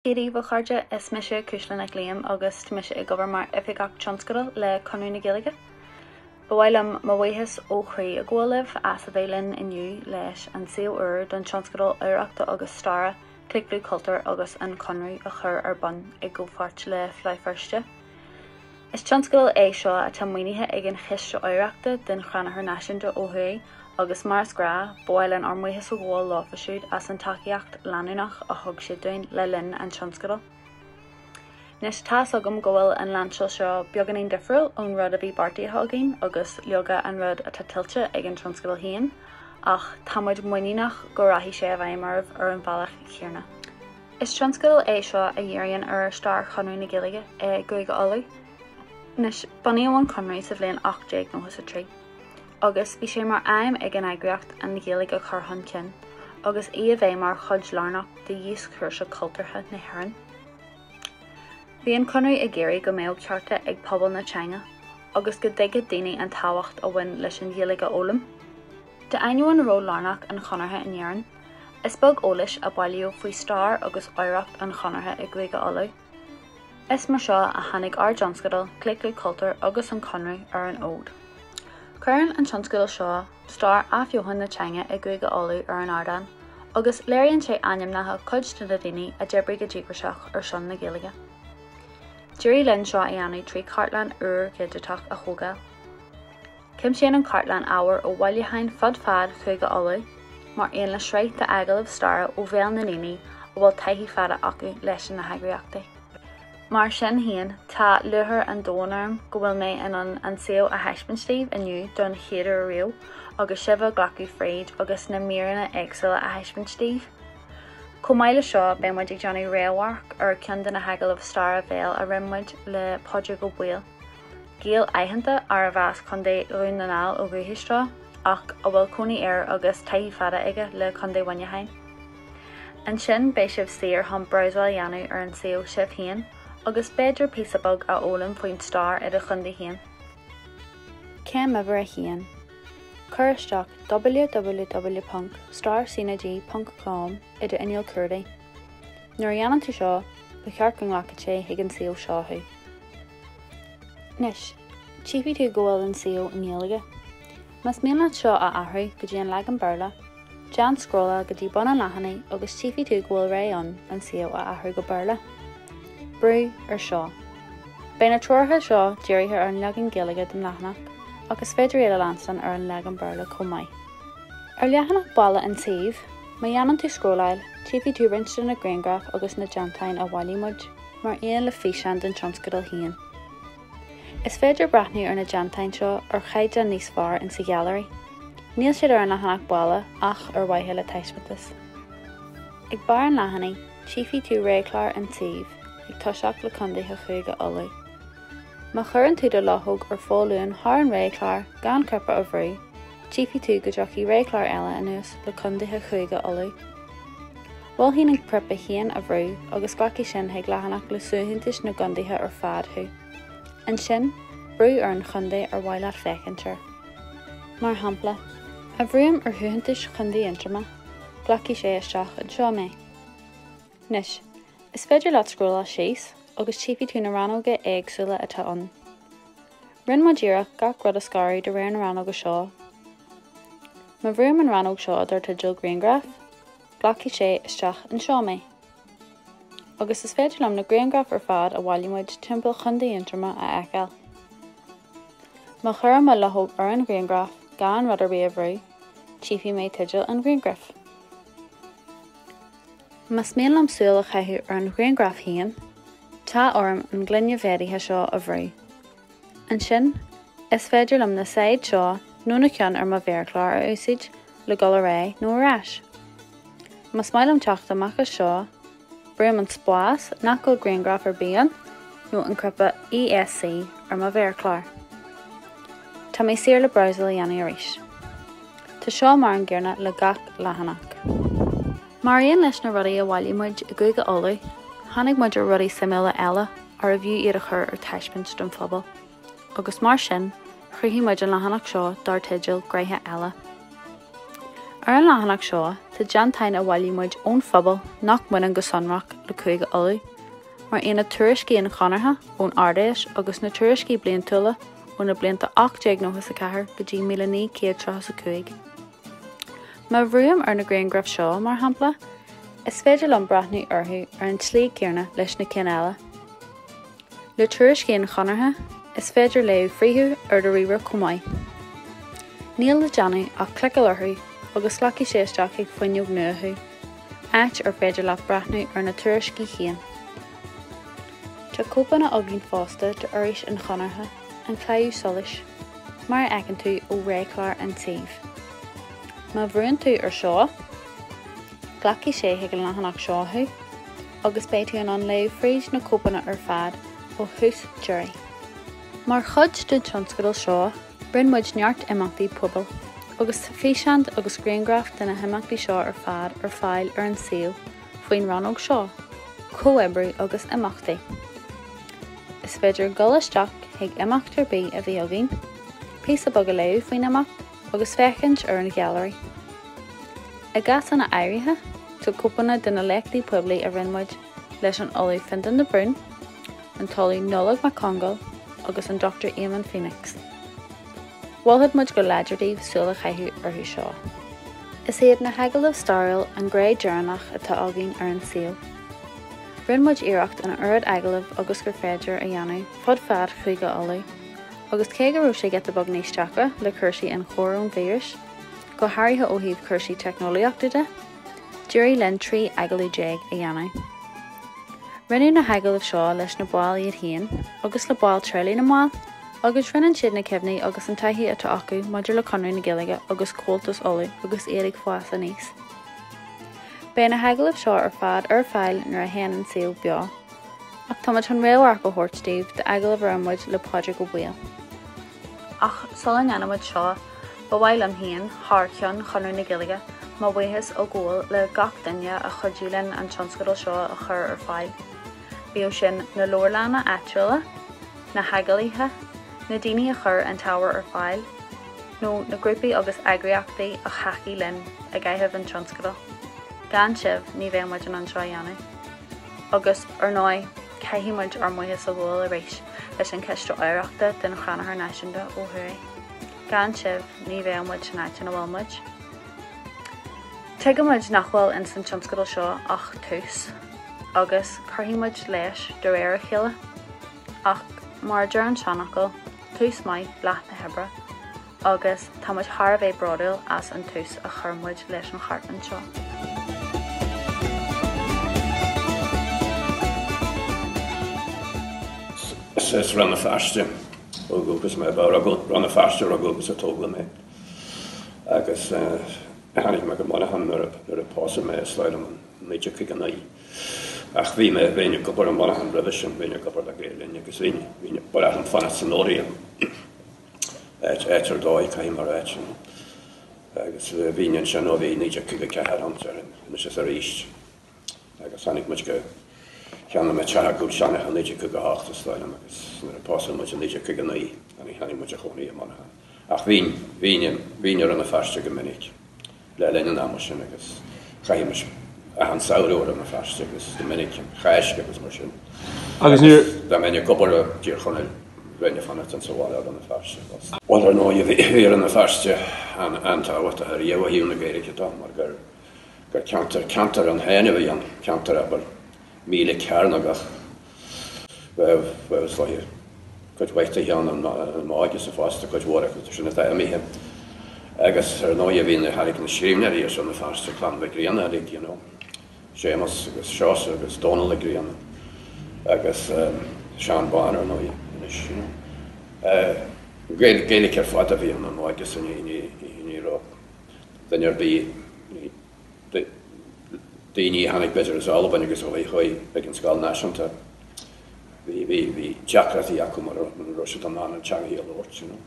Dia daoibh a chairde, is mise Cuisle Nic Liam agus tá mise ag obair mar Oifigeach Tionscadail le Conradh na Gaeilge. Ba mhaith liom mo bhuíochas ó chroí a ghabháil libh as a bheith linn inniu leis an suíomh úr don tionscadal Oidhreachta agus Staire Claochlú Cultúir agus an Conradh a chur ar bun i gcomhpháirt le Fleadh Feirste. Is tionscadal é seo atá maoinithe ag an Chiste Oidhreachta den Chrannchur Náisiúnta ó thuaidh agus mar is gnáth, ba mhaith linn ár mbuíochas a ghabháil leofa siúd as an tacaíocht leanúnach a thug siad dúinn le linn an tionscadail. Anois, tá's agam go bhfuil an lainseáil seo beagáinín difriúil ón rud a bhí beartaithe againn agus leoga an rud atá tuillte ag an tionscadal féin, ach tá muid muiníneach go rachaidh sé i bhfeidhm oraibh ar an bhealach chéanna. Is tionscadal é seo a dhíríonn ar stair Chonradh na Gaeilge i gCúige Uladh. Anois, bunaíodh an Conradh sa bhliain 1893 agus bhí sé mar aidhm ag an eagraíocht an Ghaeilge a chur chun cinn agus í a bheith mar chuid lárnach de dhíoscúrsa cultúrtha na hÉireann. Bhí an Conradh ag iarraidh go mbeadh cearta ag pobal na teanga agus go dtuigfeadh daoine an tábhacht a bhain leis an Ghaeilge a fhoghlaim. D'ainneoin ról lárnach an Chonartha in Éirinn, is beag eolais a bailíodh faoi stair agus oidhreacht an Chonartha i gCúige Uladh. Is mar seo a tháinig ár dtionscadal, Claochlú Cultúir agus an Conradh, ar an fhód. Cuireann an tionscadal seo stair athbheochan na teanga i gCúige Uladh ar an ardán, agus léiríonn sé ainmneacha cuid de na daoine a d'oibrigh go díograiseach ar son na Gaeilge. D'éirigh linn seo a dhéanamh trí chartlann úr dhigiteach a thógáil. Cuimsíonn an chartlann ábhar ó bhailiúcháin fud fad Chúige Uladh, mar aon le sraith d'agallaimh staire ó bhéal na ndaoine a bhfuil taithí fada acu leis na heagraíochtaí. Mar sin féin, tá lúcháir an domhain orm go bhfuil mé in ann an suíomh a thaispeáint daoibh inniu don chéad uair riamh agus sibh a ghlacadh fríd agus na míreanna éagsúla a thaispeáint daoibh. Chomh maith le seo, beidh muid ag déanamh réamhamharc ar cheann de na hagallaimh staire bhéil a rinne muid le Pádraig Ó Baoill. Gael aitheanta arbh as Contae Dhún na nGall ó dhúchas dó ach a bhfuil cónaí air agus taithí fada aige le Contae Mhuineacháin. Ansin beidh sibh saor chun brabhsáil a dhéanamh ar an suíomh sibh féin agus b'fhéidir píosa beag a fhoghlaim faoin stair i do chontae féin. Céim uimhir 1, Cuir isteach www ponc staircnag ponc com i d'inneall cuardaigh. Nuair a dhéanann tú seo, ba cheart go nglacfaidh sé chuig an suíomh seo thú. Anois, tchífidh tú go bhfuil an suíomh i nGaeilge. Más mian leat seo a athrú go dtí an leagan Béarla, déan scrolláil go dtí bun an leathanaigh agus tchífidh tú go bhfuil rogha ann an suíomh a athrú go Béarla. Brú ar seo. Beidh na treoracha seo dírithe ar an leagan Gaeilge den leathanach ach is féidir iad a leanstan ar an leagan Béarla chomh maith. Ar leathanach baile an tsuímh, má dhéanann tú scrolláil, tchífidh tú roinnt de na grianghraif agus na déantáin a bhailigh muid. mar aon le físeán den tionscadal féin. Is féidir breathnú ar na déantáin seo ar chaighdeán níos fearr insa ghailearaí. Níl siad ar an leathanach baile ach ar mhaithe le taispeántas. Ag barr an leathanaigh, tchífidh tú roghchlár an tsuímh, ag toiseacht le Contaetha Chúige Uladh. Má chuireann tú do luchóg ar foluain thar an roghchlár gan cnaipe a bhrú, tchífidh tú go dtiocfaidh roghchlár eile anuas le Contaetha Chúige Uladh. Mholfainn an cnaipe 1 a bhrú agus glacfaidh sin chuig leathanach le suaitheantais na gcontaetha ar fad thú. Ansin, brú ar an chontae ar mhaith leat féachaint air. Mar shampla, má bhrúim ar shuaitheantais Chontae Aontroma, glacfaidh sé isteach anseo mé. Anois, is féidir leat scrolláil síos agus tchífidh tú na rannóga éagsúla atá ann. Rinne muid iarracht gach rud a scaradh de réir na rannóga seo. Má bhrúim an rannóg seo dar teideal Grianghraif, glacfaidh sé isteach anseo mé. Agus is féidir liom na grianghraif ar fad a bhailigh muid timpeall Chontae Aontroma a fheiceáil. Má chuirim mo luchóg ar an ghrianghraf gan rud ar bith a bhrú, tchífidh mé teideal an ghrianghraif. Más mian liom súil a chaitheamh ar an ghrianghraf féin, tá orm an ghloine mhéadaithe seo a bhrú. Ansin, is féidir liom na saighead seo nó na ceann ar mo mhéarchlár a úsáid le dul ar aghaidh nó ar ais. Más maith liom teacht amach as seo, brúim an spás nach bhfuil grianghraf ar bith ann nó an cnaipe ESC ar mo mhéarchlár. Tá mé saor le brabhsáil a dhéanamh arís. Tá seo mar an gcéanna le gach leathanach. Mar aon leis na rudaí a bhailigh muid i gCúige Uladh, tháinig muid ar rudaí suimiúla eile arbh fhiú iad a chur ar taispeáint don phobal. Agus mar sin, chruthaigh muid an leathanach seo dar teideal Gnéithe Eile. Ar an leathanach seo, tá Tá déantáin a bhailigh muid ón phobal nach mbaineann go sonrach le Cúige Uladh, mar aon le tuairiscí an Chonartha ón Ard-Fheis agus na tuairiscí bliantúla ó na blianta 1894 go dtí 1935. Má bhrúim ar na grianghraif seo, mar shampla, is féidir liom breathnú orthu ar an tslí chéanna leis na cinn eile. Le tuairiscí an Chonartha, is féidir léamh fríothu ar do ríomhaire chomh maith. Níl le déanamh ach cliceáil orthu agus glacfaidh sé isteach chuig fuinneog nua thú, áit ar féidir leat breathnú ar na tuairiscí féin. Tá cóipeanna againn fosta d'iris an Chonartha, An Claidheamh Soluis, mar a fheiceann tú ó roghchlár an tsuímh. Má bhrúnn tú ar seo, glacfaidh sé chuig an leathanach seo thú agus beidh tú in ann léamh fríd na cóipeanna ar fad ó thús deiridh. Mar chuid den tionscadal seo, rinne muid neart imeachtaí pobail, agus tá físeáin agus grianghraif de na himeachtaí seo ar fad ar fáil ar an suíomh faoin rannóg seo, Comhoibriú agus Imeachtaí. Is féidir dul isteach chuig imeacht ar bith a bhí againn, píosa beag a léamh faoin imeacht agus féachaint ar an ghailearaí. I gcásanna áirithe, tá cóipeanna de na léachtaí poiblí a rinne muid leis an Ollamh Fintan de Brún, an tOllamh Nollaig Mac Congáil agus an Dr Eamonn Phoenix. Mholfadh muid go láidir daoibh súil a chaitheamh orthu seo. Is iad na hagallaimh stairiúil an ghné deireanach atá againn ar an suíomh. Rinne muid iarracht an oiread agallamh agus gur féidir a dhéanamh fud fad Chúige Uladh, agus cé go raibh sé giota beag níos deacra le cúrsaí an choróinvíris, go háirithe ó thaobh cúrsaí teicneolaíochta de, d'éirigh linn 13 agallamh a dhéanamh. Rinneadh na hagallaimh seo leis na baill iad féin agus le baill teaghlaigh na mball, agus roinneann siad na cuimhní agus an taithí atá acu maidir le Conradh na Gaeilge agus Comhaltas Uladh agus iad ag fás aníos. Beidh na hagallaimh seo ar fad ar fáil nuair a théann an suíomh beo. Ach táimid chun radharc a thabhairt daoibh d'agallamh a rinne muid le Pádraig Ó Baoill. Ach sula ndéanann muid seo, ba mhaith liom féin, thar ceann Chonradh na Gaeilge, mo bhuíochas a ghabháil le gach duine a chuidigh linn an tionscadal seo a chur ar fáil, bíodh sin na leabharlanna áitiúla, na hagallaithe, na daoine a chuir an t-ábhar ar fáil, nó na grúpaí agus eagraíochtaí a thacaigh linn i gcaitheamh an tionscadail. Gan sibh, ní bheadh muid in ann seo a dhéanamh. Agus, ar ndóigh, caithfidh muid ár mbuíochas a ghabháil arís leis an Chiste Oidhreachta don Chrannchur Náisiúnta ó thuaidh. Gan sibh, ní bheadh muid san áit ina bhfuil muid. Tuigimid nach bhfuil ins an tionscadal seo ach tús, agus cuirfidh muid leis de réir a chéile. Ach, mar a deir an seanfhocal, tús maith leath na hoibre. agus tá muid thar a bheith bródúil as an tús a chuir muid leis an chartlann seo. Is as Rann na Feirste ó dhúchas mé, ba Rann na Feirste a rugadh agus a tógadh mé agus tháinig mé go Muineachán nuair a pósadh mé is dóigh liom in 1959. Ach bhí mé, bhínn ag obair i Muineachán roimhe sin, bhínn ag obair le Gael Linn agus bhínn, bhínn, ba bhreá liom fanacht san Oriel. Áit ar dóigh, caithfidh mé a ráit. Agus bhínn ansin ó bhí 1954 ann, déarfainn, anois is arís. Agus tháinig muid go, cheannaigh mé teach i gCúil Seanacha i 1958 is dóigh liom agus nuair a pósadh muid i 1959 tháinig, tháinig muid a chónaí i Muineachán. Ach bhínn, bhínn, bhínn i Rann na Feirste go minic. le linn an ama sin agus chaithimis achan samhradh i Rann na Feirste agus go minic an Cháisc agus mar sin. Agus nuair. Dá mbeinn ag obair i dTír Chonaill bheinn ag fanacht insa bhaile i Rann na Feirste fosta. Bhuel ar ndóigh bhí Rann na Feirste an-tábhachtach ariamh ó thaobh na Gaeilge de mar gur gur ceantar, ceantar ann féin a bhí ann, ceantar abair 1,000 cearnógach. Bheadh, bheadh is dóiche, cuid mhaith tithe ann i m'óige-sa fosta, cuid mhór acu sin atá imithe. Agus ar ndóighe bhí na, tháinig na scríbhneoirí as Rann na Feirste, Clann Mhic Grianna uilig, you know, Séamus agus Seosamh agus Dónall Ó Grianna agus Seán Bán ar ndóighe anois, you know. Gaeilge ar fad a bhí ann i m'óige-sa, ní, ní, ní raibh duine ar bith, ní, daoine a tháinig b'fhéidir as Albain agus ó chuaigh ag an scoil náisiúnta, bhí, bhí, bhí deacrachtaí acu mura raibh siad in ann an teanga a labhairt, you know.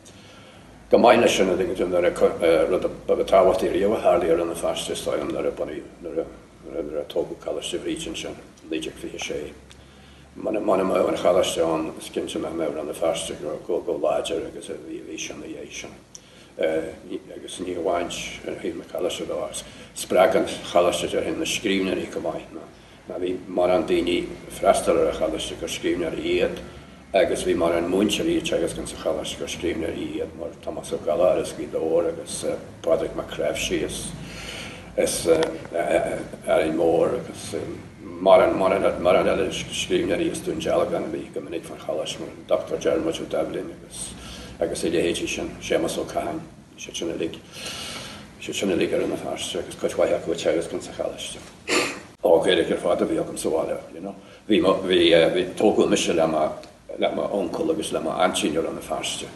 Chomh maith leis sin, I think, nuair a, rud a ba tábhachtaí riamh a tharlaigh i Rann na Feirste, is dóigh liom, nuair a bunaíodh, nuair a, nuair a tógadh Coláiste Bhríde ansin i 1926. Muna, muna mbeadh an choláiste ann, is cinnte nach mbeadh Rann na Feirste chomh, chomh láidir agus a bhí, a bhí sé ina dhiaidh sin. Agus ní amháin ar thaobh na coláiste dó, ach spreag an choláiste déarfainn na scríbhneoirí chomh maith. Mar bhí mórán daoine ag freastal ar an choláiste gur scríbhneoirí iad agus bhí mórán múinteoirí ag teagasc insa choláiste gur scríbhneoirí iad mar Tomás Ó Gallchóir as Gaoth Dobhair agus Pádraig Mac Cnáimhsí as as Árainn Mhór agus mórán mórán mórán eile scríbhneoirí as Dún Dealgan a bhí go minic fan choláiste mar an Dr Diarmuid Ó Doibhlin agus agus a leithéidí sin, Séamus Ó Catháin, siad sin uilig siad sin uilig as Rann na Feirste agus cuid mhaith acu ag teagasc insa choláiste. Ó, Gaeilge ar fad a bhí agam sa bhaile, you know. Bhí mo, bhí, bhí, tógadh mise le mo, le mo uncail agus le mo aintín i Rann na Feirste.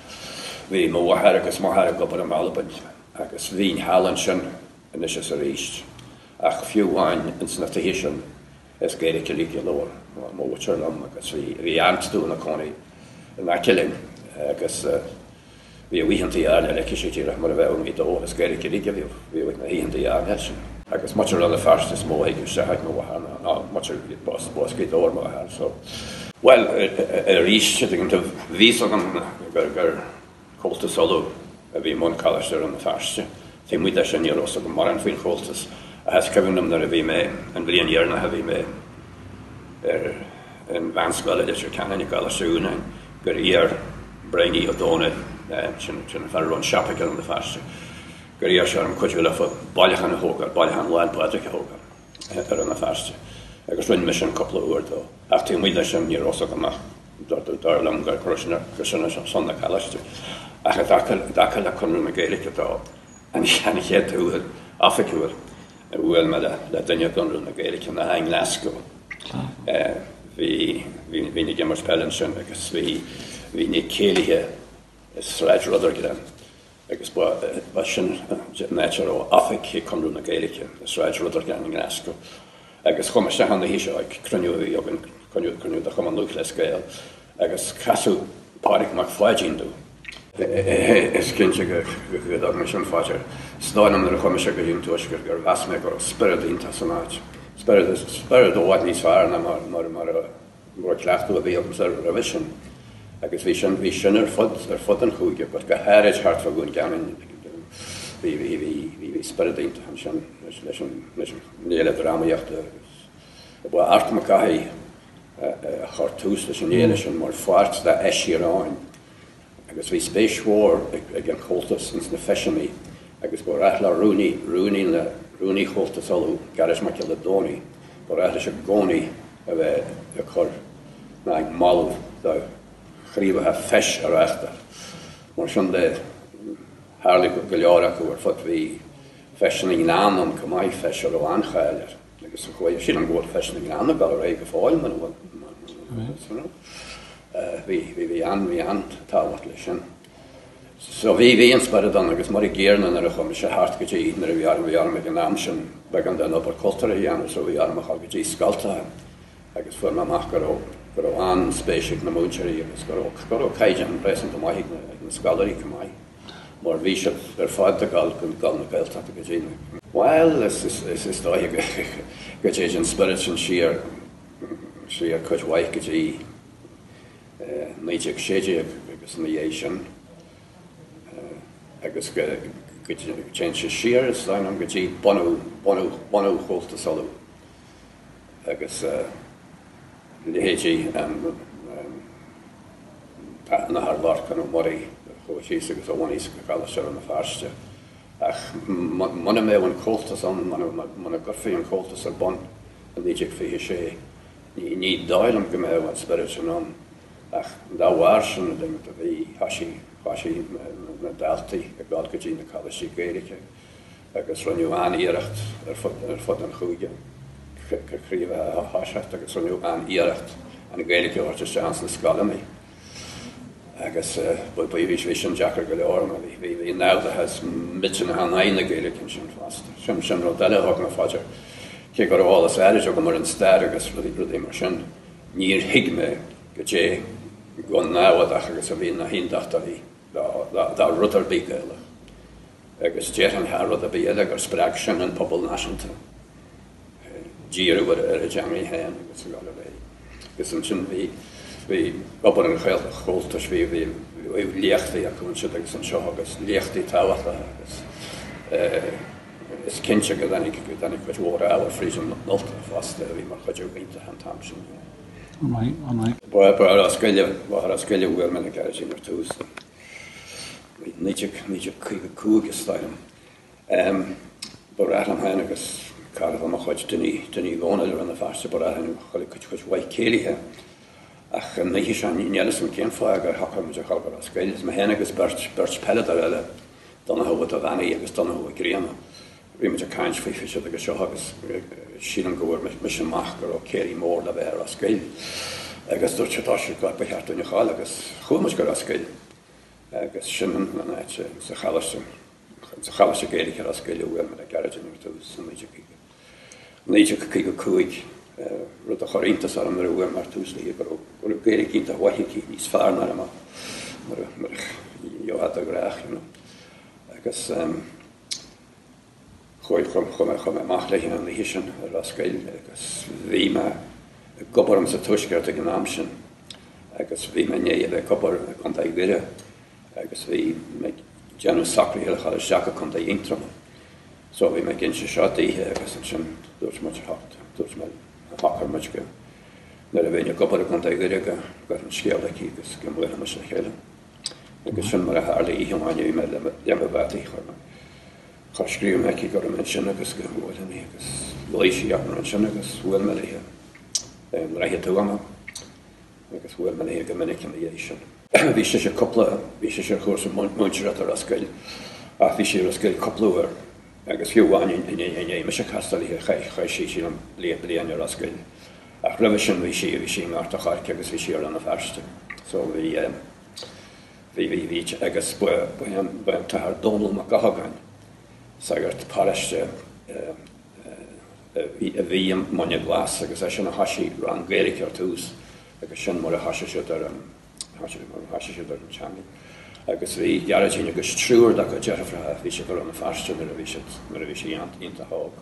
Bhí mo mháthair agus m'athair ag obair in Albain agus bhínn thall ansin anois is arís. Ach fiú amháin ins na tithe sin is Gaeilge uilig a labhair mo mhuintir liom agus bhí, bhí aint domh ina cónaí in aice linn agus, Bhíodh oícheantaí airne aicise díreach mar a bheadh i nGaoth Dobhair, is Gaeilge uilig a bhíodh, bhíodh na hoícheantaí airne sin. Agus muintir Rann na Feirste is mó a thigeadh isteach ag mo mháthair ná, ná muintir, ba as Gaoth Dobhair m'athair so. Bhuel, arís, tuigeann tú, bhí fhios agam gur, gur Comhaltas Uladh a bhí i mbun Coláiste Rann na Feirste. Taobh amuigh de sin ní raibh fhios agam mórán faoin Chomhaltas. Ach is cuimhin liom nuair a bhí mé, an bhliain dheireanach a bhí mé ar an mheánscoil i Leitir Ceanainn i gColáiste Eunáin, gur iarr Brynie Ó Dónaill, sin an fear a raibh an siopa aige i Rann na Feirste, gur iarr sé orm cuidiú leofa bailiúchán a thógáil, bailiúchán Lá 'le Pádraig a thógáil i Rann na Feirste. Agus rinne mé sin cúpla uair dó. Ach taobh amuigh de sin ní raibh fhios agam ach dar liom go raibh sin ar son na coláiste. Ach i dtaca le Conradh na Gaeilge dó, an chéad uair oifigiúil a bhuail mé le duine i gConradh na Gaeilge ná i nGlasgow. Bhí, bhínn ag imirt peile ansin agus bhí, bhínn ag céilithe i Sráid Rutherglen agus ba, ba sin an áit a raibh oifig ag Conradh na Gaeilge, i Sráid Rutherglen i nGlasgow. Agus chuaigh mé isteach an oíche seo ag cruinniú a bhí againn, cruinniú, cruinniú de Chumann Lúthchleas Gael agus casadh Pádraig Mac Pháidín domh. Is cinnte go dtug mé sin fá dear. Is dóigh liom nuair a chuaigh mise go dtí an Tuaisceart gur mheas mé go raibh spiorad iontach san áit. Spiorad, spiorad i bhfad níos fearr ná mar, mar, mar a raibh cleachtadh a bhí agamsa roimhe sin. Agus bhí sin, bhí sin ar fud, ar fud an chúige, but go háirid thart fá Dhún Geanainn, bhí, bhí, bhí, bhí, bhí spiorad iontach ansin leis, leis an, leis an fhéile drámaíochta agus ba Art Mac Cárthaigh a chuir tús leis an fhéile sin mar pháirt de Fheis Chiaráin. Agus bhí spéis mhór ag an Chomhaltas ins na feiseanna agus ba ghnách le rúnaí, rúnaí na, rúnaí Chomhaltas Uladh, Gearóid Mac Giolla Domhnaill, ba ghnách leis i gcónaí a bheith ag cur ná ag moladh do chraobhacha feis a reáchtáil. Mar sin de, tharlaigh go leor acu ar fud, bhí Feis na nGleann ann chomh maith, feis a raibh an-cháil air. Agus chuaigh, sílim go bhfuil Feis na nGleann ag dul ar aghaidh go fóill muna bhfuil, bhí, bhí, bhí an, bhí an-tábhacht leis sin. So bhí, bhí an spiorad ann agus mar an gcéanna nuair a chuaigh mise thart go dtí, nuair a bhí orm, bhí orm ag an am sin beagán den obair cultúrtha a dhéanamh so bhí orm a dhul go dtí scoltacha agus fuair mé amach go raibh, go raibh an-spéis ag na múinteoirí agus go raibh, go raibh caighdeán réasúnta maith ag na, ag na scoláirí chomh maith. Mar bhí siad ar fad ag dul go na Gaeltachta go dtí na. Bhuel, is dóiche go dtéid an spiorad sin siar, siar cuid mhaith go dtí 1916 agus ina dhiaidh sin agus go dtéann sé siar, is dóigh liom, go dtí bunú, bunú, bunú Chomhaltas Uladh agus leithéidí an tAthair Lorcán Ó Muirí a chuaigh síos agus a bhunaigh Coláiste Rann na Feirste. Ach muna mbeadh an Comhaltas ann, muna gcuirfí an Comhaltas ar bun i 1926, ní dóigh liom go mbeadh an spiorad sin ann. Ach dá bharr sin, do bhí, thoisigh, thoisigh na daltaí ag dul go dtí na coláistí Gaeilge agus rinneadh an-iarracht ar fud, ar fud an chúige craobhacha a thoiseacht agus rinneadh an-iarracht an Ghaeilge a thabhairt isteach ins na scoileanna agus bhí bhí sin deacair go leor mar bhí bhí naimhdeas millteanach in aghaidh na Gaeilge ansin fosta. Sin sin rud eile a thug mé fá dear. Cé go raibh eolas áirid agam ar an stair agus rudaí rudaí mar sin, níor thuig mé goidé chomh námhadach agus a bhí na hAontachtóirí dá rud ar bith Gaelach. Agus déarfainn thar rud ar bith eile gur spreag sin an pobal náisiúnta díriú ar a dteangaidh féin agus a dhul ar aghaidh. Agus ansin bhí, bhí obair an Chomhaltais, bhí, bhí, Bhíodh léachtaí acu ansiúd agus anseo agus léachtaí tábhachtacha agus is cinnte go dtáinig go dtáinig cuid mhór ábhar fríd an Ultach fosta a bhí mar chuidiú iontach an t-am sin. Ba i Ros Goill ba i Ros Goill a bhuail mé le Gearóidín ar tús i 1955 is dóigh liom. Ba ghnách liom féin agus cara de mo chuid, Dinny Dinny Dhónaill i Rann na Feirste, ba ghnách linn a dhul ag cuid mhaith céilithe. Ach an oíche seo, níl a fhios agam cén fáth gur shocraigh muid a dhul go Ros Goill. Is mé féin agus beirt, beirt peileadóir eile, Donncha Ó Duibheannaigh agus Donncha Ó Grianna, bhí muid ag caint faoi faoi siúd agus seo agus sílim go bhfuair mise amach go raibh céilí mór le bheith i Ros Goill. Agus dúirt siad, tá sé, ba cheart dúinn a ghabháil agus chuaigh muid go Ros Goill agus sin an áit sa Choláiste, sa Choláiste Gaeilge i Ros Goill a bhuail mé le Gearóidín ar dtús i 1950. 1955, rud a chuir iontas orm nuair a bhuail mé ar tús léi go raibh Gaeilge iontach mhaith aici, níos fearr ná mar a gheofá de ghnách, you know. Agus chuaigh, chuaigh mé amach léi an oíche sin i Ros Goill agus bhí mé ag obair insa Tuaisceart ag an am sin agus bhí mé i ndiaidh a bheith ag obair i gContae Dhoire agus bhí mé ag déanamh socruithe le dhul isteach go Contae Aontroma. So bhí mé ag inse seo daoithe agus ansin dúirt muid, dúirt mé, shocraigh muid go, nuair a bheinn ag obair i gContae Dhoire go gcuirfinn scéala chuici agus go mbuailfimis le chéile. Agus sin mar a tharla oíche amháin a bhí mé le mo bheataí, chuir mé, chuir, scríobh mé chuici go raibh mé ansin agus go mbuailfinn í agus ghlaoigh sí orm ansin agus bhuail mé léi i nDroichead Tuama agus bhuail mé léi go minic ina dhiaidh sin. Bhí sise cúpla, bhí sise ar chúrsa múinteoireachta i Ros Goill ach bhí sí i Ros Goill cúpla uair agus fiú amháin i ndiaidh mise castáil léi chaith sí sílim bliain, bliain i Ros Goill ach roimhe sin bhí sí, bhí sí i nGort a' Choirce agus bhí sí i Rann na Feirste so bhí, bhí, bhí, bhí agus ba, ba é an, ba é an tAthair Dónall Mac Eochagáin, sagart paróiste a bhí, a bhí i Muine Glas agus eisean a thoisigh rang Gaeilge ar tús agus sin mar a thoisigh siad ar an, thoisigh siad ar an teanga. Agus bhí Gearóidín agus triúr dá cuid deirfiúracha, bhí siad i Rann na Feirste nuair a bhí siad, nuair a bhí sí iontach óg.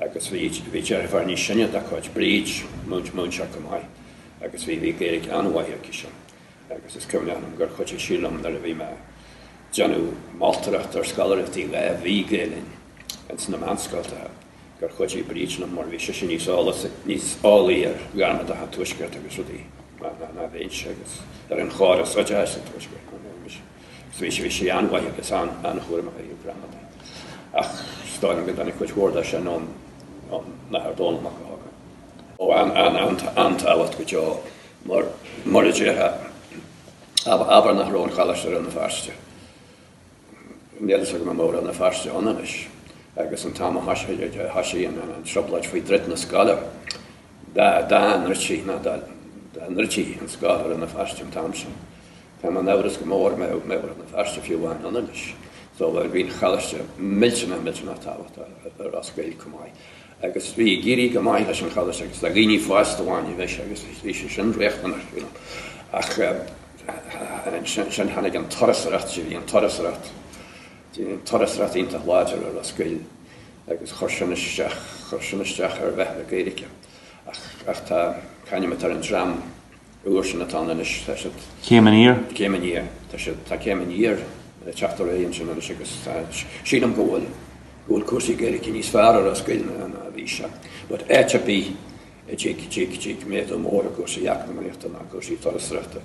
Agus bhí, bhí deirfiúr níos sine dá cuid, Bríd, múinteoir chomh maith, agus bhí, bhí Gaeilge an-mhaith aici sin. Agus is cuimhneach liom gur chuidigh sí liom nuair a bhí mé ag déanamh moltóireacht ar scoláireachtaí 2 mhí Gaelainn ins na meánscoltacha. gur chuidigh Bríd liom mar bhí sise níos níos eolaí ar ghramadach an Tuaiscirt agus rudaí ná bheinnse agus ar an chóras oideachais sa Tuaisceart ná bheinn mise. Agus bhí bhí sí an-mhaith agus an-chúramach i dtaobh gramadaí. Ach is dóigh liom go dtáinig cuid mhór de sin ón Athair Dónall Mac Eochagáin. Ó an-tábhacht go deo mar mar a déarfá abair nach raibh an Choláiste i Rann na Feirste. Níl a fhios agam an mbeadh Rann na Feirste ann anois agus an t-am a thoisigh an trioblóid faoi druid na scoile, dá ndruidtí nó dá ndruidtí an scoil i Rann na Feirste an t-am sin, táim in amhras go mór an mbeadh Rann na Feirste fiú amháin ann anois. So bhí an Choláiste millteanach, millteanach tábhachtach i Ros Goill chomh maith. Agus bhí ag éirí go maith leis an Choláiste agus do dhaoine fásta amháin a bhí sé agus bhí sé sin riachtanach, you know. Ach ansin tháinig an turasóireacht, bhí an turasóireacht, bhí an turasóireacht iontach láidir i Ros Goill agus chuir sin isteach, chuir sin isteach ar mheath na Gaeilge. Ach, ach tá, c'ainm atá ar an dream úr sin atá ann anois, tá siad. Céim Aniar. Céim Aniar. Tá siad, tá Céim Aniar ag teacht ar aghaidh ansin anois agus tá, sílim go bhfuil, go bhfuil cúrsaí Gaeilge níos fearr i Ros Goill ná a bhí sé. But áit ar bith a dtig, dtig, dtig méadú mór i gcúrsaí eacnamaíochta ná cúrsaí turasóireachta,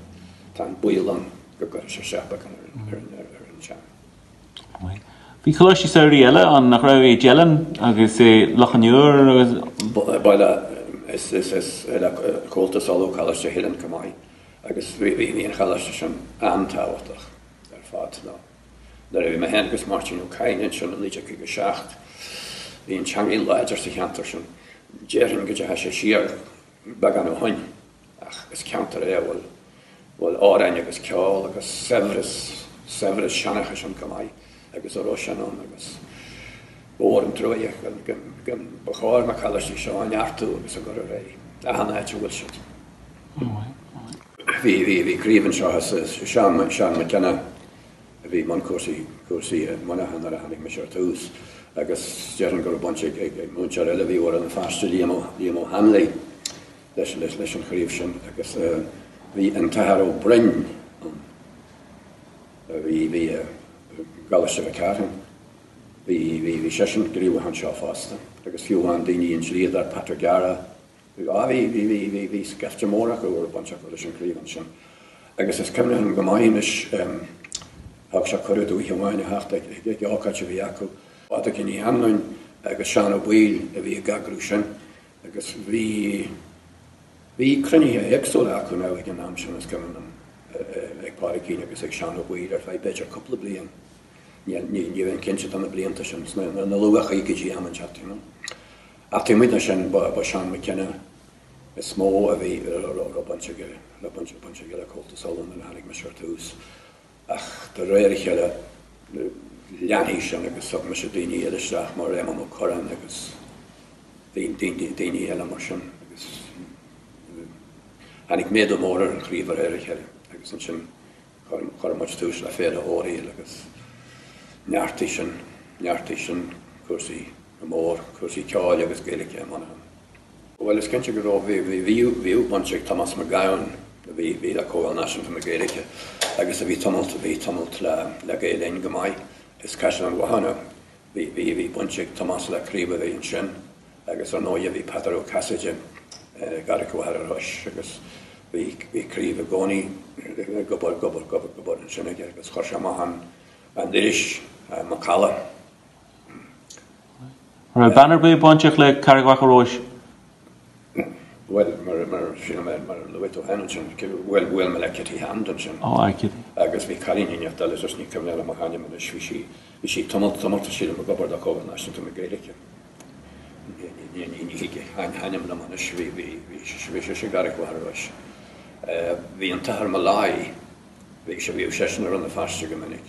tá an baol ann go gcuirfidh sé isteach beagán ar, ar, ar, ar an teanga. Bhí coláistí samhraidh eile ann, nach raibh? I dTeileann agus i Loch an Iúir agus. Bhuel, is le Comhaltas Uladh Coláiste Theileann chomh maith agus bhí an choláiste sin an-tábhachtach ar fad. Nuair a bhí mé féin agus Máirtín Ó Cadhain ansin i 1957, bhí an teangaidh láidir sa cheantar sin. Déarfainn go dteachaigh sé siar beagán ó shoin. Ach is ceantar é a bhfuil bhfuil amhráin agus ceol agus saibhreas, saibhreas seanchais ann chomh maith agus a raibh sin ann agus ba mhór an truaighe go, go, ba chóir na coláistí seo a neartú agus a gcur ar aghaidh achan áit a bhfuil siad. Bhí, bhí, bhí craobh anseo is Seán, Seán McKenna a bhí i mbun cúrsaí, cúrsaí i Muineachán nuair a tháinig mise ar tús agus déarfainn go raibh baint ag, ag, ag múinteoir eile a bhí ó Rann na Feirste, Liam Ó, Liam Ó Hanley, leis an chraobh sin agus bhí an tAthair Ó Broin ann. Bhí, bhí i gColáiste Mhic Carthaigh, bhí, bhí, bhí seisean gníomhach anseo fosta agus fiú amháin daoine an dlíodóir Pat O'Gara, bhí, á bhí, bhí, bhí, bhí, bhí scaifte mór acu a raibh baint acu leis an gcraobh ansin. Agus is cuimhin liom go maith anois, thug sé cuireadh d'oíche amháin a theacht ag, ag ócáid a bhí acu. Pádraigín Ní Anluain agus Seán Ó Baoill a bhí ag eagrú sin agus bhí, bhí cruinnithe éagsúla acu now ag an am sin is cuimhin liom, ag Pádraigín agus ag Seán Ó Baoill ar feadh b'fhéidir cúpla bliain, ní, ní, ní bheinn cinnte de na blianta sin, sna, na luathchaogaidí am inteacht, you know. Ach taobh amuigh de sin ba, ba Seán McKenna is mó a bhí, a raibh baint aige, raibh baint, baint aige le Comhaltas Uladh nuair a tháinig mise ar tús. Ach de réir a chéile leathnaigh sin agus thug mise daoine eile isteach mar Éamonn Ó Curráin agus daoine eile mar sin agus tháinig méadú mór ar an chraobh de réir a chéile agus ansin chuir muid tús le Féile Oiriall agus neartaigh sin, neartaigh sin cúrsaí go mór, cúrsaí ceoil agus Gaeilge i Muineachán. Bhuel, is cinnte go raibh, bhí, bhí, bhíodh baint ag Tomás Mac Gabhann, a bhí, bhí le Comhdháil Náisiúnta na Gaeilge agus a bhí tamalt, bhí tamalt le, le Gael Linn go maith, is Caisleán Bhothúna, bhí, bhí, bhí baint ag Tomás le craobh a bhí ansin agus ar ndóighe bhí Peadar Ó Casaide i gCarraig Mhachaire Rois agus bhí, bhí craobh i gcónaí ag obair, ag obair, ag obair ansin aige agus chuir sé amach an, an iris, Macalla. An raibh bean ar bith bainteach le Carraig Mhachaire Rois? Bhuel, mar, mar, sílim, mar a luaigh tú féin ansin, bhuail, bhuail mé le Kitty Hand ansin. Ó, aye, Kitty. Agus bhí cailín inteacht eile, just ní cuimhin liom a hainm anois, bhí sí, bhí sí tamalt, tamalt, sílim, ag obair do Chomhdháil Náisiúnta na Gaeilge. Ní, ní, ní, ní thig a hainm liom anois, bhí, bhí, bhí, bhí sise i gCarraig Mhachaire Rois. Bhí an tAthair Molloy, bhí sé, bhíodh seisean i Rann na Feirste go minic.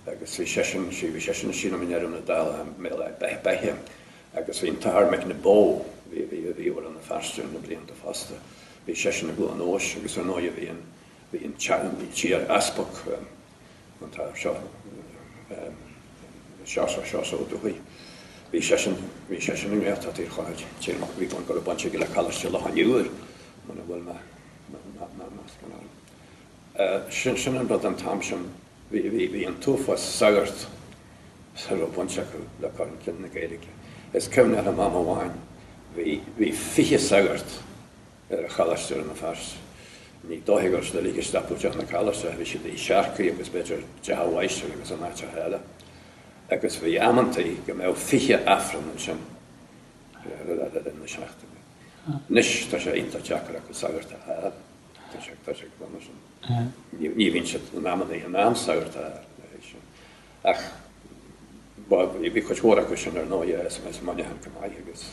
Agus bhí seisean, bhí seisean sílim i ndeireadh na dála i mBéal Átha Beithe agus bhí an tAthair McNaboe, bhí, bhí, bhí i Rann na Feirste na blianta fosta, bhí seisean i gCluain Eois agus ar ndóighe bhí an, bhí an t-iar-easpag, an tAthair seo, Seosamh, Seosamh Ó Dubhthaigh, bhí seisean, bhí seisean i nGaeltacht Thír Chonaill, sílim bhí go raibh baint aige le Coláiste Loch an Iúir, muna bhfuil mé, meascán orm. Sin, sin an rud an t-am sin. Bhí an t-uafás sagart a raibh baint acu le cur chun cinn na Gaeilge. Is cuimhin liom am amháin bhí 20 sagart ar choláiste Rann na Feirste. Ní dóiche go raibh siad uilig isteach i dteach na coláiste, bhí siad i Searcaigh agus b'fhéidir dteach an mháistir agus in áiteacha eile. Agus bhí amantaí go mbeadh 20 Aifreann ansin le linn na seachtaine. Anois tá sé iontach deacair acu sagart a fháil. Tá sé tá sé go dona sin. Ní bhíonn siad in amannaí in ann sagart a fháil sin. Ach bhí cuid mhór acu sin ar ndóighe as Muineachán go maith agus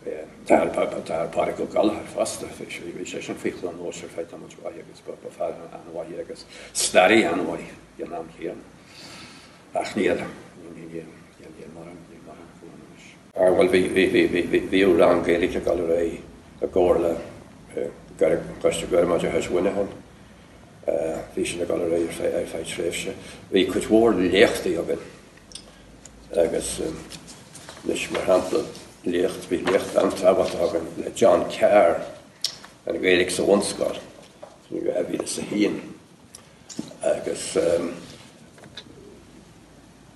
an tAthair Pádraig Ó Gallchóir fosta, bhí seisean faoi Chluain Eois ar feadh tamaill mhaith agus ba fear an-mhaith é agus staraí an-mhaith ag an am chéanna. Ach níl, níl, níl mórán, níl mórán acu ann anois. Bhuel, bhí, bhí, bhí, bhí, bhí, bhíodh rang Gaeilge ag dul ar aghaidh i gcomhar le Coiste Gairmoideachais Mhuineacháin. Bhí sin ag dul ar aghaidh ar feadh, ar feadh tréimhse. Bhí cuid mhór léachtaí againn agus anois, mar shampla, léacht, bhí léacht an-tábhachtach againn le John Carr, an Ghaeilge sa Bhunscoil, in 2001 agus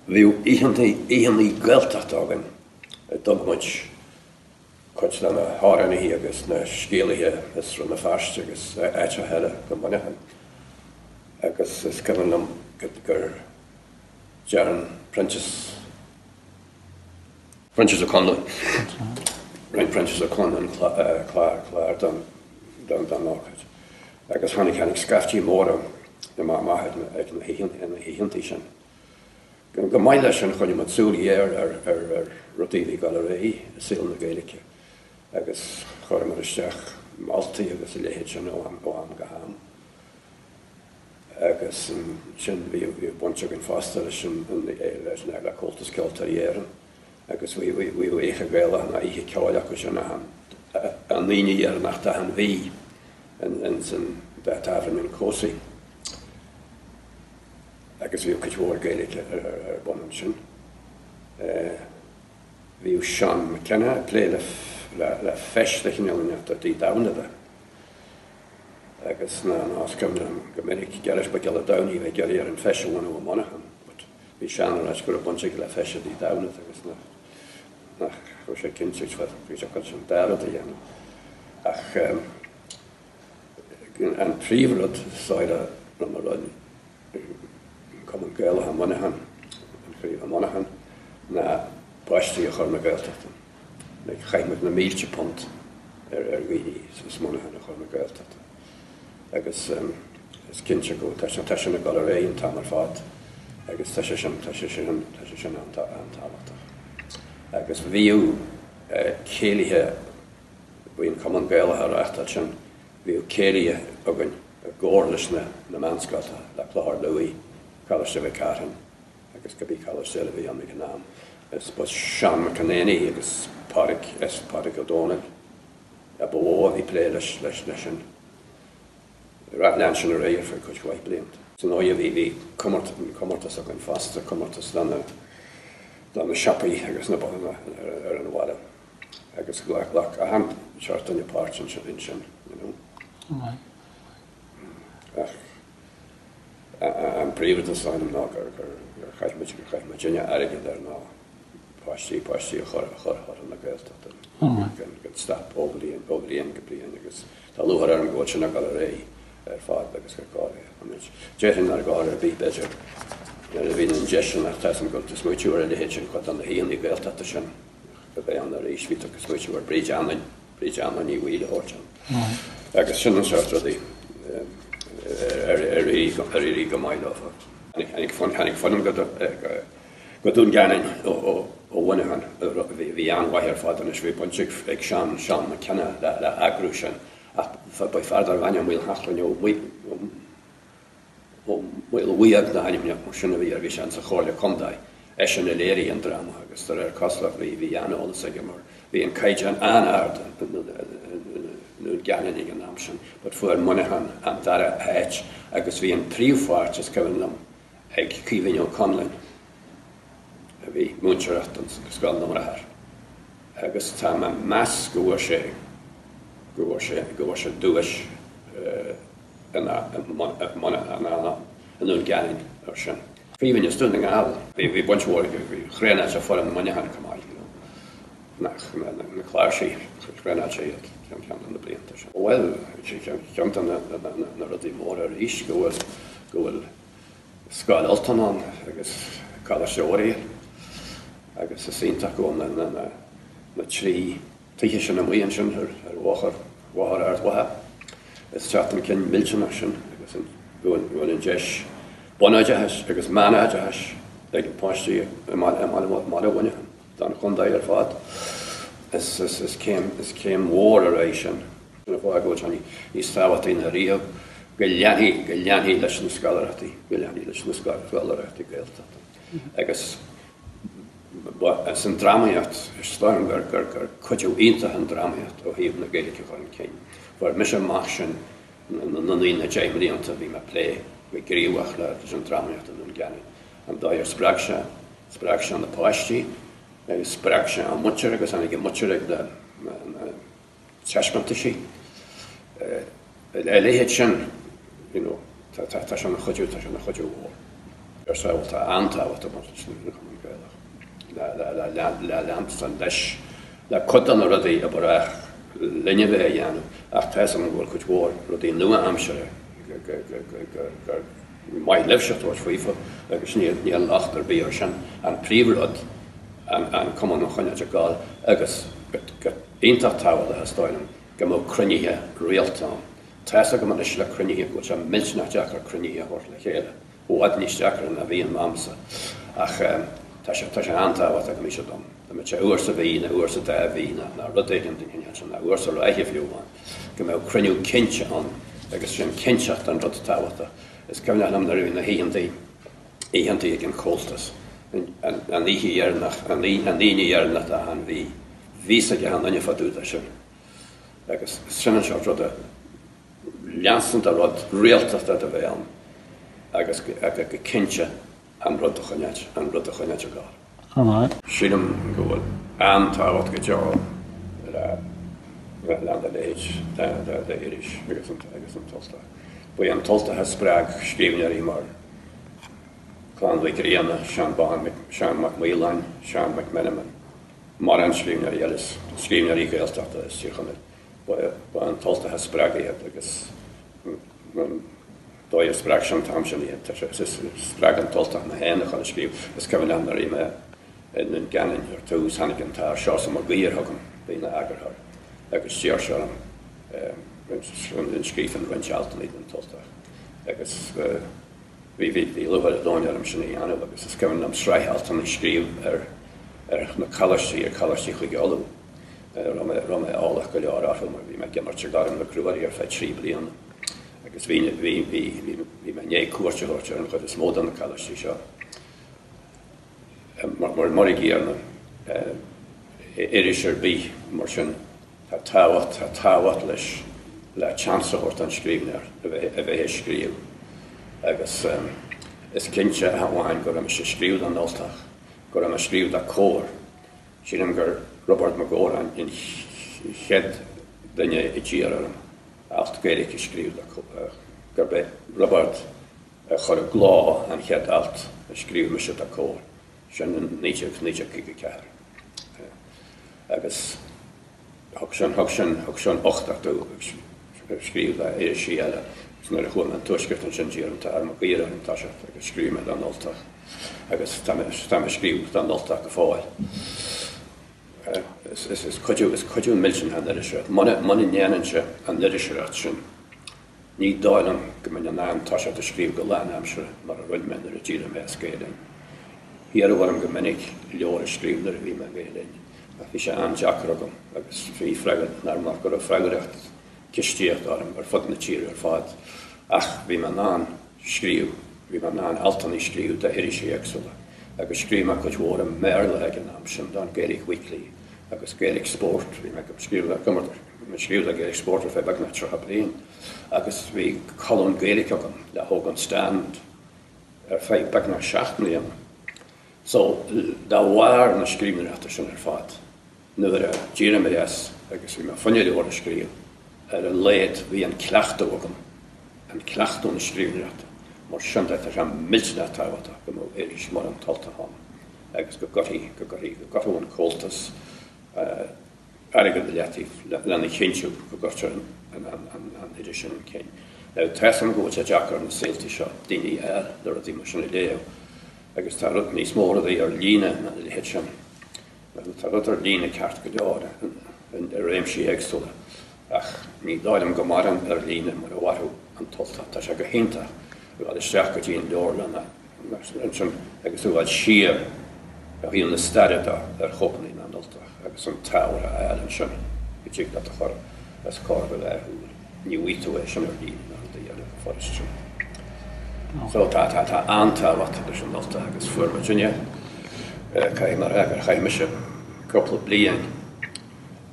bhíodh oícheantaí, oícheannaí Gaeltachta againn a dtug muid cuid de na hamhránaithe agus na scéalaithe as Rann na Feirste agus áiteacha eile go Muineachán. Agus is cuimhin liom gur dhearn Proinsias, Proinsias Ó Conluain, rinne Proinsias Ó Conluain an clár, clár don, don, don ócáid. Agus tháinig, tháinig scaiftí móra amach ag na hoícheantaí sin. Chomh maith leis sin, choinnigh muid súil ghéar ar rudaí a bhí ag dul ar aghaidh i saol na Gaeilge agus chuireamar isteach moltaí agus a leithéid sin ó am go ham. Agus ansin bhí baint againn fosta leis an le Comhaltas Ceoltóirí Éireann agus bhí Oíche Ghaelach nó Oíche Ceoil acu sin an Aoine dheireanach d'achan mhí ins an tábhairne an Cosy. Agus bhíodh cuid mhór Gaeilge ar bun ansin. Bhíodh Seán McKenna ag plé le feis de chineál inteacht i dTigh Domhnada. Agus ná is cuimhin liom go minic Gearóid Mac Giolla Damhnaigh a bheith ag iarraidh ar an feis a bhunú i Monaghan but bhí Seán ag ráit go raibh baint aige le feis i dTigh Damhnait agus nach nach raibh sé cinnte bhí sé chun an dá rud a dhéanamh. Ach an príomhrud is dóigh liom a rinne Cumann Gaelach i Muineachán, an chraobh i Muineachán, ná páistí a chur na Gaeltachta. Like chaith muid na mílte punt ar ar dhaoine as Muineachán a chur na Gaeltachta. Agus is cinnte go tá tá sin ag dul ar aghaidh an t-am ar fad agus tá sé sin tá sé sin tá sé sin an-tábhachtach. Agus bhíodh céilithe bhí an Cumann Gaelach á reáchtáil sin, bhíodh céilithe againn i gcomhar leis na na meánscoltacha, le Clochar Lúith, Coláiste Mhic Cárthainn agus cibé coláiste eile a bhí ann ag an am. Is ba Seán Mac Con Éanaigh agus Pádraig S. Pádraig Ó Dónaill a ba mhó a bhí ag plé leis leis leis sin. Lean sin ar aghaidh ar feadh cuid mhaith blianta. San óige bhí bhí comórtas againn fosta, comórtas do na do na siopaí agus na ar an bhaile agus ghlac ghlac achan seort duine páirt ansin, you know. Ach an príomhrud is dóigh liom ná gur chaith muid, gur chaith muidinne airgead ar ná páistí, páistí a chur, a chur chun na Gaeltachta gan stop ó bhliain, ó bhliain go bliain agus tá lúcháir orm go bhfuil sin ag dul ar aghaidh ar fad agus gur gá é. Anois, déarfainn nár ghá ar bith b'fhéidir nuair a bhíonn an deis sin ach tá 'fhios a'm go bhfuil tú ag smaoitiú ar a leithéid sin cuid de na haíonna Gaeltachta sin a bheith ann arís, bhí tú ag smaoitiú ar Bríd Anna Bríd Anna Ní Bhaoill a thabhairt ann. Agus sin an seort rudaí ar éirigh go maith leofa. Tháinig foireann go Dún Geanainn ó Mhuineachán a bhí an-mhaith ar fad anois. Bhí baint ag Seán Seán McKenna le heagrú sin ach ba fear darbh ainm Maolsheachlainn ó Ó Maolmhaodhóg dá ainm sin a bhí air, bhí sé insa Chomhairle Contae. Eisean a léirigh an dráma agus de réir cosúlacht bhí bhí an-eolas aige mar bhí an caighdeán an-ard i nDún Geanainn ag an am sin. But fuair Muineachán an dara háit agus bhí an príomhpháirt, is cuimhin liom, ag Caoimhín Ó Conluain a bhí múinteoireacht in Scoil na mBráthar agus tá mé ag meas go bhfuair sé go bhfuair sé go bhfuair sé duais i nDún Geanainn air sin. Caoimhín as Dún na nGall. Bhí baint mhór aige, bhí thraenáil sé foireann Mhuineacháin chomh maith, you know, na cláirsigh, thraenáil sé iad ceann de na blianta sin. Bhuel, ceann de na rudaí móra arís go bhfuil, go bhfuil Scoil Ultain ann agus Coláiste Oiriall agus is iontach go bhfuil na, na trí tithe sin amuigh ansin ar bhóthar Bhóthar Ard Mhacha. Is teacht chun cinn millteanach sin agus go bhfuil an deis bunoideachais agus meánoideachais ag páistí i mbaile Mhuineacháin don chontae ar fad. Is céim is céim mhór ar aghaidh sin. Sin an fáth go bhfuil sé níos tábhachtaí ná riamh go leanfaí go leanfaí leis na scoláireachtaí, go leanfaí leis na scoláireachtaí Gaeltachta. Agus Is an drámaíocht, is dóigh liom gur gur cuidiú iontach an drámaíocht ó thaobh na Gaeilge a chur chun cinn. Fuair mise amach sin na naoi nó deich mblianta a bhí mé ag plé go gníomhach leis an drámaíocht i nDún Geanainn. An dóigh ar spreag sé, spreag sé na páistí agus spreag sé an muintir agus tháinig an muintir ag na taispeántaisí. A leithéid sin, you know, tá sé ina chuidiú, tá sé ina chuidiú mhór. Ar sábháil, tá an-tábhacht ag baint leis an Chumann Gaelach le leanstan leis, le cuid de na rudaí a ba ghnách linn a bheith a dhéanamh ach tá 'fhios agam go bhfuil cuid mhór rudaí nua-aimseartha gur maith libhse tabhairt faofa agus níl locht ar bith air sin. An príomhrud an Cumann a choinneáil ag gabháil agus go iontach tábhachtach is dóigh liom go mbeadh cruinnithe rialta ann. Tá 'fhios agam anois le cruinnithe go bhfuil sé millteanach deacair cruinnithe a thabhairt le chéile, i bhfad níos deacra ná bhí in m'amsa, ach tá sé tá sé an-tábhachtach go mbeadh siad ann. Dá mbeadh sé uair sa mhí nó uair sa dá mhí nó nó rud éigin den chineál sin, nó uair sa ráithe fiú amháin, go mbeadh cruinniú cinnte ann agus sin cinnteacht an rud tábhachtach. Is cuimhneach liom nuair a bhí na hoícheantaí oícheantaí ag an Chomhaltas, an oíche dheireanach, an Aoine dheireanach d'achan mhí, bhí 'fhios ag achan duine fá dtaobh de sin. Agus sin an seort ruda, leanstan de rud rialtachta do bheith ann agus go cinnte an rud a choinneáilt, an rud a choinneáilt ag gabháil. Sílim go bhfuil an-tábhacht go deo le le a leithéid. d'iris agus an tUltach. Ba é an tUltach a spreag scríbhneoirí mar Clann Mhic Grianna, Seán Bán, Seán Mac Maoláin, Seán Mac Meanman, mórán scríbhneoirí eile, scríbhneoirí Gaeltachta as Tír Chonaill. Ba an tUltach a spreag iad agus an dóigh a spreag sé an t-am sin iad, spreag an tUltach mé féin a chur ag scríobh. Is cuimhin liom nuair a bhí mé i nDún Geanainn ar tús, tháinig an tAthair Seosamh Mac Uidhir chugam, a bhí ina eagarthóir, agus d'iarr sé orm an scríobhfainn roinnt altanna don tUltach agus bhí bhí lúcháir an domhain orm sin a dhéanamh agus is cuimhin liom sraith altanna a scríobh ar ar na coláistí, ar choláistí Chúige Uladh. Raibh mé raibh mé eolach go leor orthu mar bhí mé ag imirt ag arm na gCruaidh ar feadh 3 bliana agus bhí bhí bhí bhí mé i ndiaidh cuairt a thabhairt ar an chuid is mó de na coláistí seo. Mar mar mar a gcéanna iris ar bith mar sin Tá tábhacht, tá tábhacht leis le chance a thabhairt don scríbhneoir a bheith, a bheith ag scríobh agus is cinnte ach amháin go raibh mise ag scríobh don Ultach, go raibh mé ag scríobh do Comhar. Sílim gur Roibeárd Mac Góráin an chéad duine a d'iarr orm alt Gaeilge a scríobh do Comhar, gurb é Roibeárd a chuir i gcló an chéad alt a scríobh mise do Comhar, sin in 1954. Agus thug sin, thug sin, thug sin uchtach domh ag scríobh do irisí eile. Agus nuair a chuaigh mé an Tuaisceart ansin d'iarr an tAthair Mac Uidhir orm toiseacht agus scríobh mé don Ultach. Agus tá mé, tá mé ag scríobh don Ultach go fóill. Is, is, is cuidiú, is cuidiú millteanach an iriseoireacht. Muna, muna ndéanainnse an iriseoireacht sin, Ní dóigh liom go mbeinn in ann toiseacht ag scríobh go lánaimseartha mar a rinne mé nuair a d'éirigh mé as Gael Linn. Iarradh orm go minic leabhar a scríobh nuair a bhí mé i nGael Linn ach bhí sé an-deacair agam agus bhí mar go raibh freagracht cistíochta orm ar fud na tíre ar fad ach bhí mé in ann scríobh, bhí mé in ann altanna a scríobh d'irisí éagsúla agus scríobh mé cuid mhór i mBéarla ag an am sin don Gaelic Weekly agus Gaelic Sport, bhí mé ag scríobh le, scríobh le Gaelic Sport ar feadh beagnach 30 bliain agus bhí colún Gaeilge agam le hÓgán Stand ar feadh beagnach 7 mbliana. So, de bharr na scríbhneoireachta sin ar fad, nuair a d'éirigh mé as agus bhí mé fá choinne leabhar a scríobh, ar a laghad bhí an cleachtadh agam, an cleachtadh na scríbhneoireachta. Mar sin de, tá sé millteanach tábhachtach go mbeadh iris mar an tUltach ann agus go gcuirfidh, go gcuirfidh, go gcuirfeadh an Comhaltas airgead i leataobh lena chinntiú go gcuirtear an iris sin chun cinn. Now, tá 'fhios a'm go bhfuil sé deacair na saolta seo daoine a fháil le rudaí mar sin a léamh agus tá rud níos mó rudaí ar líne ná a leithéid sin. Tá rud ar líne ceart go leor i réimsí éagsúla ach ní dóigh liom go maireann ar líne mar a mhairfeadh an tUltach. Tá sé go hiontach a dhul isteach go dtí an leabharlann ansin agus a dhul siar ó thaobh na staire de ar chóipeanna den Ultach agus an t-ábhar a fháil ansin go dtig leat a chur os comhair do dhá shúil. Ní bhfaighidh tú é sin ar líne ná rudaí eile go furast sin. So tá, tá, tá an-tábhacht leis an Ultach agus fuair muidinne, caithfidh mé a rá gur chaith mise cúpla bliain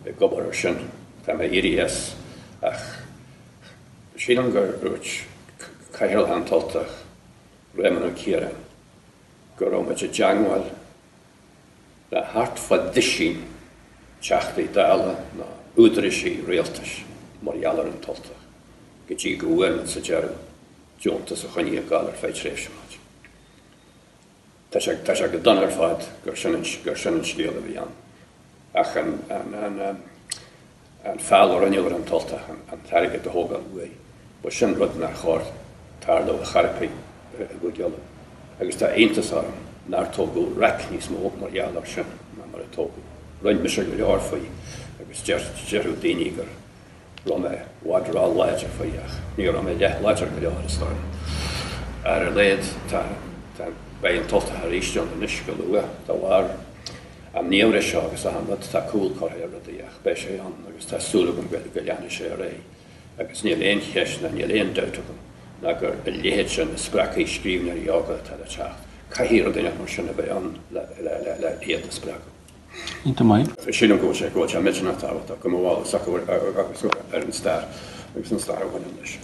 ag obair ar sin. Tá mé éirithe as ach sílim gur dhúirt Cathaoirleach an tUltach, Réamonn Ó Ciaráin, go raibh muid i dteangmháil le thart fá duisín Teachtaí Dála nó údaráis rialtais mar gheall ar an tUltach, go dtí go bhfuair muid sa deireadh deontas a choinnigh ag gabháil ar feadh tréimhse muid. Tá sé, tá sé go dona ar fad gur sin an, gur sin an scéal a bhí ann. Ach an, an, an, an feall a rinneadh ar an tUltach, an t-airgead a thógáil uaidh, ba sin rud nár chóir tarlú ar chor ar bith i gCúige Uladh. Agus tá iontas orm nár tógadh raic níos mó mar gheall air sin ná mar a tógadh. Rinne mise go leor faoi agus déarfadh daoine gur raibh mé i bhfad ró-láidir faoi ach ní raibh mé leath láidir go leor is dóigh liom. Ar a laghad tá, tá, beidh an tUltach arís ann anois go luath de bharr an niamhrais seo agus achan rud, tá cúl curtha ar rudaí ach beidh sé ann agus tá súil agam go leanfaidh sé ar aghaidh agus níl aon cheist ná níl aon dabht agam ná gur a leithéid sin a spreagfaidh scríbhneoirí óga atá le teacht. Caithfidh rud éigin mar sin a bheith ann le iad a spreagadh. Iontach maith. Sílim go bhfuil sé go bhfuil sé millteanach tábhachtach go mbeadh eolas acu ar an stair agus an stair a bhaineann leis.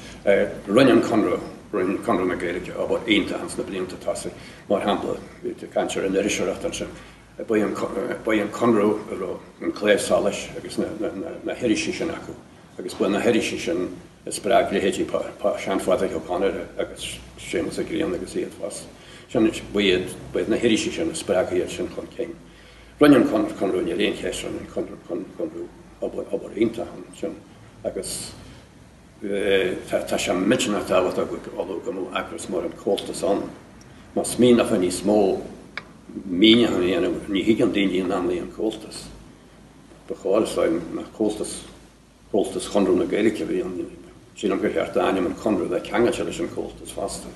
Rinne an Conradh, rinne Conradh na Gaeilge obair iontach ins na blianta tosaigh. Mar shampla, bhí tú ag caint ar an iriseoireacht ansin. Ba é an Conradh a raibh an Claidheamh Soluis agus na hirisí sin acu. Agus ba na hirisí sin a spreag leithéidí Sean Phádraic Ó Conaire agus Séamus Ó Grianna agus iad fosta. Sin, ba iad, ba iad na hirisí sin a spreag iad sin chun cinn. Rinne an Conradh, níl aon cheist, rinne an Conradh obair, obair iontach ansin agus tá sé millteanach tábhachtach i gCúige Uladh go mbeadh eagras mar an Comhaltas ann. Má smaoineofá níos mó míniúchán a dhéanamh, ní thuigeann daoine in amannaí an Comhaltas. Ba chóir, is dóigh liom, nach Comhaltas Comhaltas Chonradh na Gaeilge a bhí ann. Sílim gur cheart ainm an Conradh a bheith ceangailte leis an Chomhaltas fosta.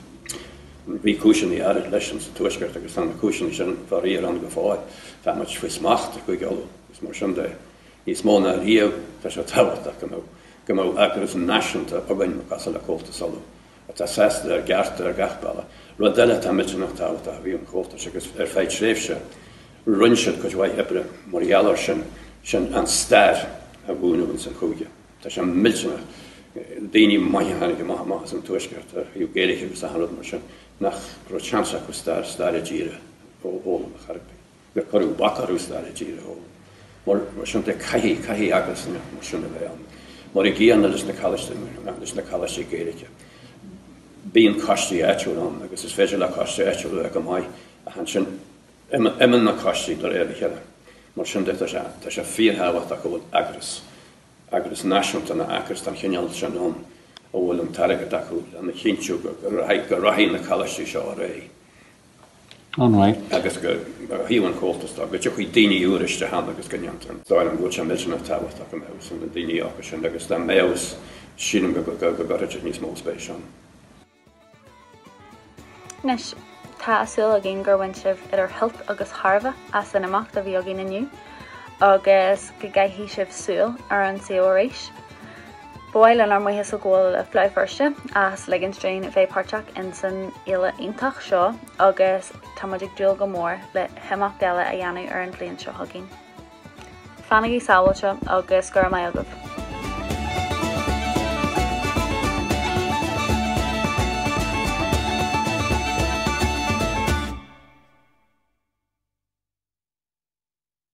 Bhí cúiseanna áirid leis sin sa Tuaisceart agus tá na cúiseanna sin faraor ann go fóill. Tá muid faoi smacht i gCúige Uladh agus mar sin de, níos mó ná riamh tá sé tábhachtach go mbeadh go mbeadh eagras náisiúnta againn cosúil le Comhaltas Uladh atá sásta dár gcearta ar gach bealach. Rud eile atá millteanach tábhachtach a bhí an Chomhaltais agus ar feadh tréimhse rinne siad cuid mhaith oibre mar gheall air sin, sin an stair a mhúineadh ins an chúige. Tá sé millteanach. Daoine maithe a tháinig amach amach as an Tuaisceart ar thaobh Gaeilge agus achan rud mar sin nach raibh seans acu stair, stair a dtíre a fhoghlaim ar chor ar bith. Gur cuireadh bac orthu stair a dtíre a fhoghlaim. Mar sin de caithfidh, caithfidh eagras mar sin a bheith ann. Mar an gcéanna leis na coláistí, leis na coláistí Gaeilge. Bíonn coistí áitiúla ann agus is féidir le coiste áitiúil a bheith go maith ach ansin imíonn na coistí de réir a chéile. Mar sin de tá sé, tá sé fíorthábhachtach go bhfuil eagras, eagras náisiúnta nó eagras den chineál sin ann a bhfuil an t-airgead acu lena chinntiú go rachaidh, go rachaidh na coláistí seo ar aghaidh. An-mhaith. Agus go, ó thaobh an Chomhaltais de, go dtiocfaidh daoine úra isteach ann agus go ndéantar an. Is dóigh liom go bhfuil sé millteanach tábhachtach go mbeadh na daoine acu sin agus dá mbeadh, sílim go gcuirfeadh siad níos mó spéise ann. Anois, tá súil againn gur bhain sibh idir shult agus thairbhe as an imeacht a bhí againn inniu agus go gcaithfidh sibh súil ar an suíomh arís. Ba mhaith linn ár mbuíochas a ghabháil le Fleadh Feirste as ligint dúinn bheith páirteach in san fhéile iontach seo agus tá muid ag dúil go mór le himeacht eile a dhéanamh ar an bhliain seo chugainn. Fanaigí sábháilte agus go raibh maith agaibh.